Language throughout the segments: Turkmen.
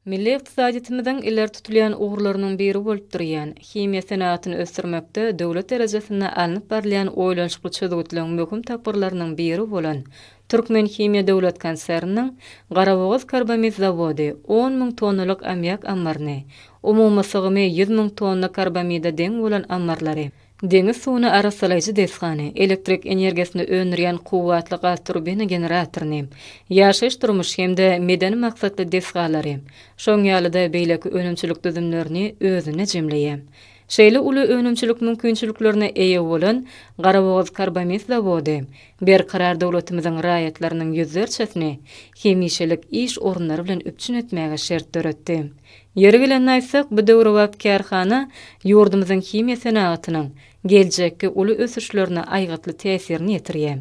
Milli ykdysadyýetimiziň ileri tutulýan ugurlarynyň biri bolup durýan himiýa senagatyny ösdürmekde döwlet derejesinde alnyp barylýan oýlanyşykly çözgütleriň möhüm tapgyrlarynyň biri bolan Türkmenhimiýa döwlet konserniniň Garabogaz karbamid zawody on müň tonnalyk ammiak ammaryny, umumy sygymy 100 müň tonna karbamide deň bolan ammarlary, Deňiz suwuny arassalaýjy desgany, elektrik energiýasyny öndürýän kuwwatly gazturbina generatoryny, ýaşaýyş-durmuş hem-de medeni maksatly desgalary, şoň ýaly-da beýleki önümçilik düzümlerini özünde jemleýär. Şeýle uly önümçilik mümkinçiliklerine eýe bolan Garabogazkarbamid zawody Berkarar döwletimiziň raýatlarynyň ýüzlerçesini hemişelik iş orunlary bilen üpjün etmäge şert döretdi. Ýeri gelende aýtsak, bu döwrebap kärhana ýurdumyzyň himiýa senagatynyň geljekki uly ösüşlerine aýgytly täsirini ýetirýär.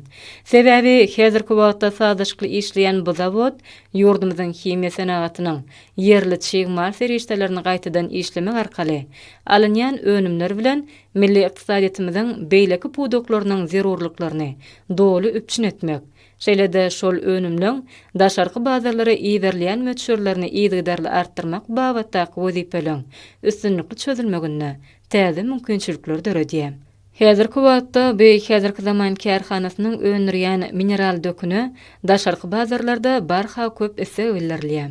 Sebäbi häzirki wagtda sazlaşykly işleýän bu zawod ýurdumyzyň himiýa senagatynyň ýerli çig mal serişdelerini gaýtadan işlemek arkaly alynýan önümler bilen milli ykdysadyýetimiziň beýleki pudaklarynyň zerurlyklaryny doly üpjün etmek, Şeýle-de şol önümleň daşarky bazarlara iberilýän möçberlerini yzygiderli artdyrmak babatdaky wezipeleň üstünlikli çözülmeginde täze mümkinçilikleri döredýär. Häzirki wagtda bu häzirki zaman kärhanasynyň öndürýän mineral döküne daşarky bazarlarda barha köp isleg bildirilýär.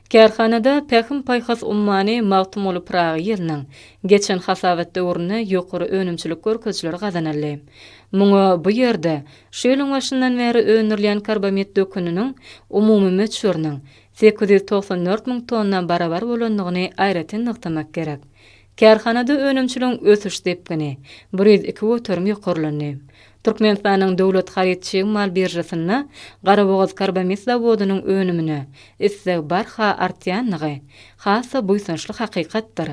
Kärhanada Pähim-paýhas ummany Magtymguly Pyragy ýylynyň geçen hasabat döwründe ýokary önümçilik görkezijileri gazanyldy. Muňa bu ýerde Şu ýylyň başyndan bäri öndürilýän karbamid döküniniň umumy möçberiniň 894 müň tonna barabar bolandygyny aýratyn nygtamak gerek. Kärhanada önümçiligiň ösüş depgini 102% ýokarlandy. Türkmenistanyň Döwlet haryt çig mal biržasynda Garabogazkarbamid zawodynyň önümine isleg barha artýandygy has-da buýsançly hakykatdyr.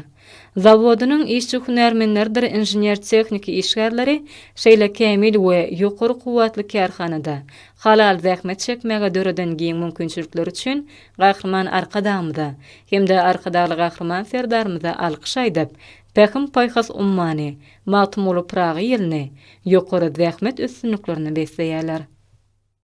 Zawodynyň işçi-hünärmenleridir inžener-tehniki işgärleri şeýle kämil we ýokary kuwwatly kärhanada halal zähmet çekmäge döreden giň mümkinçilikleri üçin Gahryman Arkadagymyza hem-de Arkadagly Gahryman Serdarymyza alkyş aýdyp, Pähim-paýhas ummany Magtymguly Pyragy ýylyny ýokary zähmet üstünliklerine besleýärler.